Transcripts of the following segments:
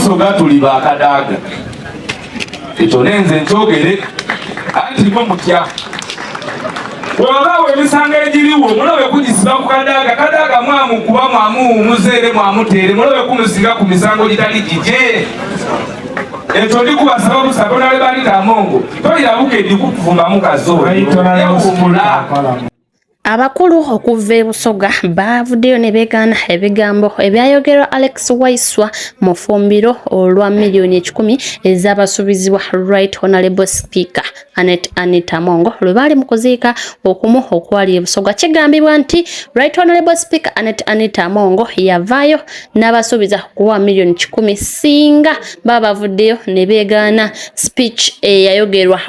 Busoga tuli bakadaaga, ekyo nenze nkyogere, anti mwe mutya. Wewabaawo emisango egiriwo, mulobe kugisiba ku Kadaaga. Kadaaga mwamukuba, mwamuwumuzeere, mwamuteere, mulobe kumusiga ku misango gitali gigye. Ekyo ndi kubasaba busaba. Honourable Anita Among, toyirabuka edikukuvumamu mukazi oyo yawumula. Abakulu okuva e Busoga baavuddeyo ne beegaana ebigambo ebyayogerwa Alex Waiswa Mufumbiro olwa miliyoni 100 ez'abasuubizibwa Right Honorable Speaker Annet Anita Among lwe baali mu kuziika okumu okwali e Busoga. Kigambibwa nti Right Honorable Speaker Annet Anita Among yavaayo n'abasuubiza kuwa miliyoni 100 singa baba bavuddeyo ne beegaana speech eyayogerwa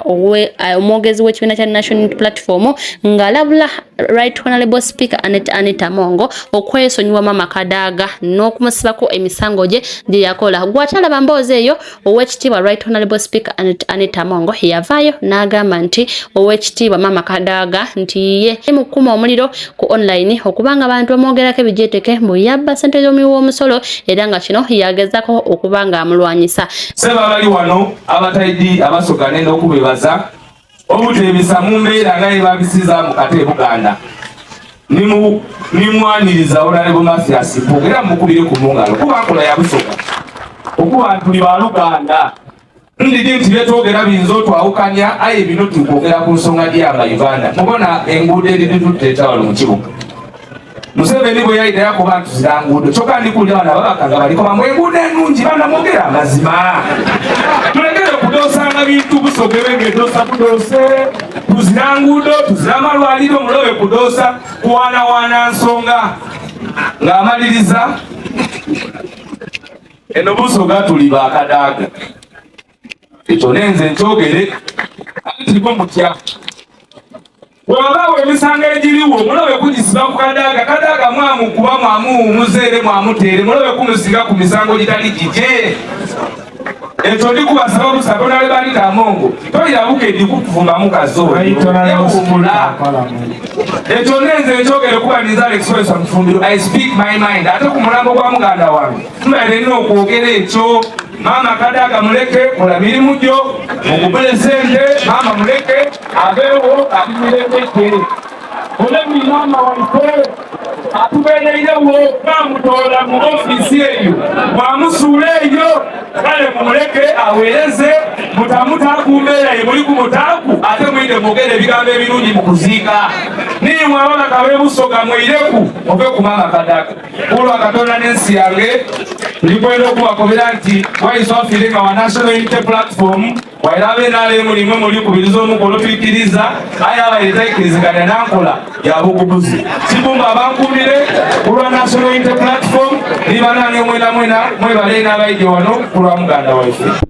omwogezi w'ekibiina kya National Unity Platform ng'alabula Right Honorable Speaker Annet Anita Among okwesonyiwa Mama Kadaaga n'okumusibako emisango gye gye yakola. Gwatalaba mboozi eyo, Oweekitiibwa Right Honorable Speaker Annet Anita Among yavaayo n'agamba nti Oweekitiibwa Mama Kadaaga nti ye mukuma omuliro ku online okubanga abantu bamwogerako ebijeeteke mbu yabba ssente z'omuwi w'omusolo, era nga kino yagezaako okuba nga amulwanyisa. Seba abali wano abataidi Abasoga, nenda okubebaza obuteebisa mu mbeera nga yebabisiza mu kate Buganda. Nimwaniriza Honorable Mathias Mpuuga, era mukubire ku mungalo kuba nkola ya Busoga okuba tuli baluganda. Ndidi nti byetwogera biyinza otwawukanya, aye bino tukwogera ku nsonga dyamba Uganda. Mubona enguudo eridituteeta wano mu kibuga. Museveni bwe yayita yakuba ntuzira nguudo, kyokka ndikulira bano ababaka nga baliko bamwe enguudo ennungi. Bana mwogera amazima, tulekere okudoosanga bintu. Busoga ng'edoosa budoose, tuzira nguudo, tuzira amalwaliro, mulobe kudoosa kuwaanawaana nsonga. Ng'amaliriza, eno Busoga tuli bakadaaga, ekyo nenze nkyogere, anti mwe mutya. Wewabaawo emisango egiriwo, mulobe kugisiba ku Kadaaga. Kadaaga mwamukuba, mwamuwumuzeere, mwamuteere, mulobe kumusiga ku misango gitali gigye. Ekyo ndi kubasaba busaba. Honourable Anita Among, toyirabuka edikukuvumamu mukazi oyo yawumula. Ekyo nenze nkyogere kuba ninze Alex Waiswa Mufumbiro, I speak my mind. Ate ku mulambo gwa muganda wange mbaire nina okwogera ekyo. Maama Kadaaga muleke, kola mirimu gyo, mugubule sente. Maama muleke abeewo, ali mirembe gye. Olemi maama waife atubeereirewo, bamutoola mu ofiisi eyo, bwamusuula eyo. Kale mumuleke aweereze, mutamutaaku mbeera ye muli kumutaaku, ate mwide mwogere ebigambo ebirungi mu kuziika. Niimwe ababaka b'Ebusoga, mwireku muve ku Maama Kadaaga. Kulwa Katonda n'ensi yange, ndikwenda okubakobera nti Waiswa afiire nga wa National Unity Platform. Waira abe NRM limwe muli kubiriza omukolo twikiriza, aye abaire tayikiriziganya nankola ya bugubuzi. Kibumba abankumire kulwa National Unity Platform ni banange mwena mwena mwebale n'abaije wano kulwa muganda waife.